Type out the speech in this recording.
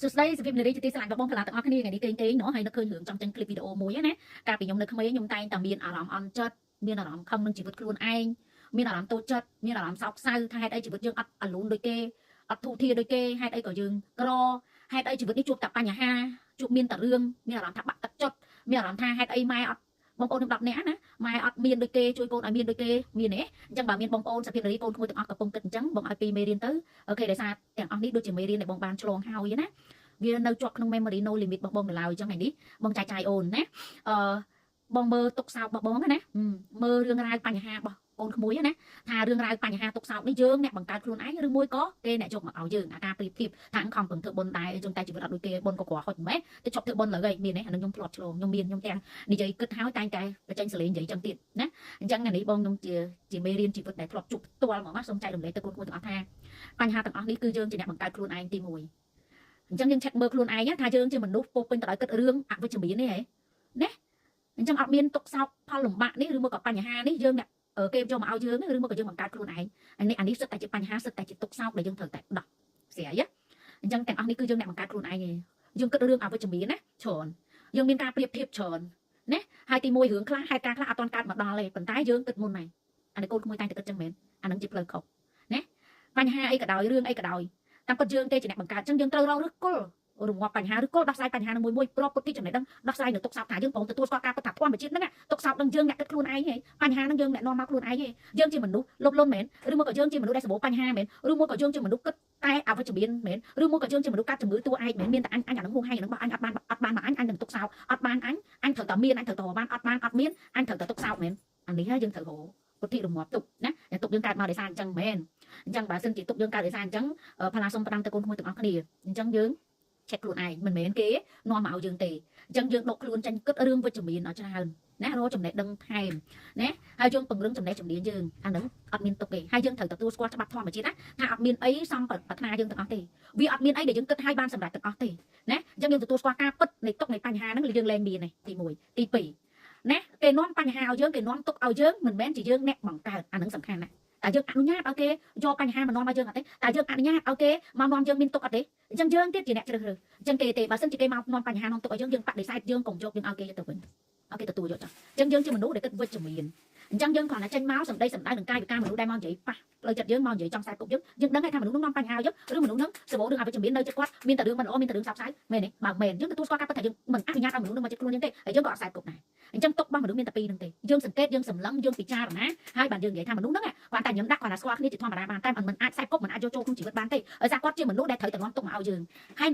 សួស្តីសុភាពនារីជាទីស្រឡាញ់របស់បងប្អូនទាំងអស់គ្នាថ្ងៃនេះគេងគេងណោះហើយនឹកឃើញរឿងចង់ចេញคลิปវីដេអូមួយណាកាលពីខ្ញុំនៅក្មេងខ្ញុំតែងតែមានអារម្មណ៍អន់ចិត្តមានអារម្មណ៍ខឹងនឹងជីវិតខ្លួនឯងមានអារម្មណ៍តូចចិត្តមានអារម្មណ៍សោកសៅថាហេតុអីជីវិតយើងអត់អាលូនដូចគេអត់ធូរធារដូចគេហេតុអីក៏យើងក្រហេតុអីជីវិតនេះជួបតែបញ្ហាជួបមានតែរឿងមានអារម្មណ៍ថាបាក់ទឹកចិត្តមានអារម្មណ៍ថាហេតុអីម៉ែអត់បងប្អូនខ្ញុំ10នាក់ណាម៉ែអត់មានដូចគេជួយកូនឲ្យមានដូចគេមានទេអញ្ចឹងបើមានបងប្អូនសុភាពនារីកូនក្មួយទាំងអស់កំពុងគិតអញ្ចឹងបងឲ្យពីមេរៀនទៅអូខេដោយសារទាំងអស់នេះដូចជាមេរៀនដែលបងបានឆ្លងហើយណាវានៅជាប់ក្នុង memory no limit របស់បងនៅឡើយអញ្ចឹងថ្ងៃនេះបងចែកចាយអូនណាអឺបងមើលទុកសោករបស់បងណាមើលរឿងរ៉ាវបញ្ហារបស់កូនក្មួយណាថារឿងរ៉ាវបញ្ហាទុកសោកនេះយើងអ្នកបង្កើតខ្លួនឯងឬមួយក៏គេអ្នកយកមកឲ្យយើងអាការប្រៀបធៀបថាខំពឹងធ្វើបុណ្យដែរចឹងតែជីវិតអត់ដូចគេបុណ្យក៏ក្រហុចម៉េះទៅឈប់ធ្វើបុណ្យលើហើយមានទេអានឹងខ្ញុំធ្លាប់ឆ្លងខ្ញុំមានខ្ញុំទាំងនិយាយគិតហើយតែងតែបញ្ចេញសលេងនិយាយចឹងទៀតណាអញ្ចឹងអានេះបងខ្ញុំជាមេរៀនជីវិតដែលធ្លាប់ជួបផ្ទាល់ហ្មងណាសូមចែករំលែកទៅកូនក្មួយទាំងអស់ថាបញ្ហាទាំងអស់នេះគឺយើងជាអ្នកបង្កើតខ្លួនឯងទី1អញ្ចឹងយើងឆែកមើលខ្លួនឯងថាយើងជាមនុស្សពោពេញទៅដោយគិតរឿងអវិជ្ជមាននេះហ៎ណាអញ្ចឹងអត់មានទុកសោកផលលំបាកនេះឬមកក៏បញ្ហានេះយើងអ្នកគេយកមកឲ្យយើងឬមកក៏យើងបង្កើតខ្លួនឯងអានេះសិតតែជាបញ្ហាសិតតែជាទុកសោកដែលយើងត្រូវតែដោះស្រាយអញ្ចឹងទាំងអស់នេះគឺយើងអ្នកបង្កើតខ្លួនឯងឯងយើងគិតរឿងអវិជ្ជមានណាច្រើនយើងមានការប្រៀបធៀបច្រើនណាហើយទី1រឿងខ្លះហេតុការណ៍ខ្លះអត់ទាន់កើតមកដល់ទេប៉ុន្តែយើងគិតមុនហើយអានេះកូនក្មួយតែងតែគិតចឹងមែនអានឹងជាផ្លូវខុសណាបញ្ហាអីក៏ដោយរឿងអីក៏ដោយតាមពិតយើងទេជាអ្នកបង្កើតចឹងយើងត្រូវរកឫសគល់រងាប់បញ្ហាឬគល់ដោះស្រាយបញ្ហានឹងមួយមួយប្របពុទ្ធិចំណេះដឹងដោះស្រាយនៅទុកសោកថាយើងប្រងទទួលស្គាល់ការពិតថាធម្មជាតិហ្នឹងទុកសោកនឹងយើងអ្នកគិតខ្លួនឯងហីបញ្ហាហ្នឹងយើងអ្នកនាំមកខ្លួនឯងហីយើងជាមនុស្សលោភលន់មែនឬមួយក៏យើងជាមនុស្សដែលសម្បូរបញ្ហាមែនឬមួយក៏យើងជាមនុស្សគិតតែអវិជ្ជមានមែនឬមួយក៏យើងជាមនុស្សកាត់ជំងឺតួឯងមែនមានតែអញអញអានឹងហួងហែងអានឹងបោះអញអត់បានអត់បានមកអញអញនឹងទុកសោកអត់បានអញអញត្រូវតែមានអញត្រូវតែបានអត់បានអត់មានអញត្រូវតែទុកសោកមែនអានេះយើងត្រូវរកពុទ្ធិរងាប់ទុកណាទុកយើងកើតមកដោយសារអញ្ចឹងមែនអញ្ចឹងបើសិនជាទុកយើងកើតដោយសារអញ្ចឹងផាឡាសុំផ្ដាំទៅកូនក្មួយទាំងអស់គ្នាអញ្ចឹងយើងឆែកខ្លួនឯងមិនមែនគេនាំមកឲ្យយើងទេអញ្ចឹងយើងដកខ្លួនចាញ់គិតរឿងវិជ្ជមានឲ្យច្រើនណារកចំណេះដឹងថែមណាហើយយើងពង្រឹងចំណេះជំនាញយើងអាហ្នឹងអត់មានទុកទេហើយយើងត្រូវទទួលស្គាល់ច្បាប់ធម្មជាតិណាថាអត់មានអីសំប្រាថ្នាយើងទាំងអស់ទេវាអត់មានអីដែលយើងគិតឲ្យបានសម្រេចទាំងអស់ទេណាអញ្ចឹងយើងទទួលស្គាល់ការពិតនៃទុកនៃបញ្ហាហ្នឹងយើងលែងមានទេទី1ទី2ណាគេនាំបញ្ហាឲ្យយើងគេនាំទុកឲ្យយើងមិនមែនជាយើងអ្នកបង្កើតអាហ្នឹងសំខាន់ណាស់តែយើងអនុញ្ញាតឲ្យគេយកបញ្ហាមកនាំឲ្យយើងអត់ទេតែយើងអនុញ្ញាតឲ្យគេមកនាំយើងមានទុកអត់ទេអញ្ចឹងយើងទៀតជាអ្នកជ្រើសរើសអញ្ចឹងគេទេបើសិនជាគេមកនាំបញ្ហានាំទុកឲ្យយើងយើងបដិសេធយើងកុំយកយើងឲ្យគេទៅវិញឲ្យគេទទួលយកចុះអញ្ចឹងយើងជាមនុស្សដែលគិតវិជ្ជមានអញ្ចឹងយើងគ្រាន់តែចេញមកសម្ដីសម្ដៅនឹងកាយវិការមនុស្សដែលមកនិយាយប៉ះផ្លូវចិត្តយើងមកនិយាយចង់ខ្សែគប់យើងយើងដឹងហើយថាមនុស្សនឹងនាំបញ្ហាយើងឬមនុស្សនឹងសម្បូររឿងអវិជ្ជមាននៅចិត្តគាត់មានតែរឿងមិនល្អមានតែរឿងសោកសៅមែនទេបើមែនយើងទទួលស្គាល់ការពិតថាយើងមិនអនុញ្ញាតឲ្យមនុស្សនឹងមកចិត្តខ្លួនយើងទេហើយយើងក៏អត់ខ្សែគប់ដែរអញ្ចឹងទុករបស់មនុស្សមានតែពីរហ្នឹងទេយើងសង្កេតយើងសម្លឹងយើងពិចារណាហើយបានយើងនិយាយថាមនុស្សហ្នឹងគាត់តែញឹមដាក់គាត់តែស្គាល់គ្នាជាធម្មតាបានតែមិនអាចខ្សែគប់មិនអាចយកចូលក្នុងជីវិតបានទេដោយសារគាត់ជាមនុស្សដែលត្រូវតែនាំទុកមកឲ្យយើងហើយ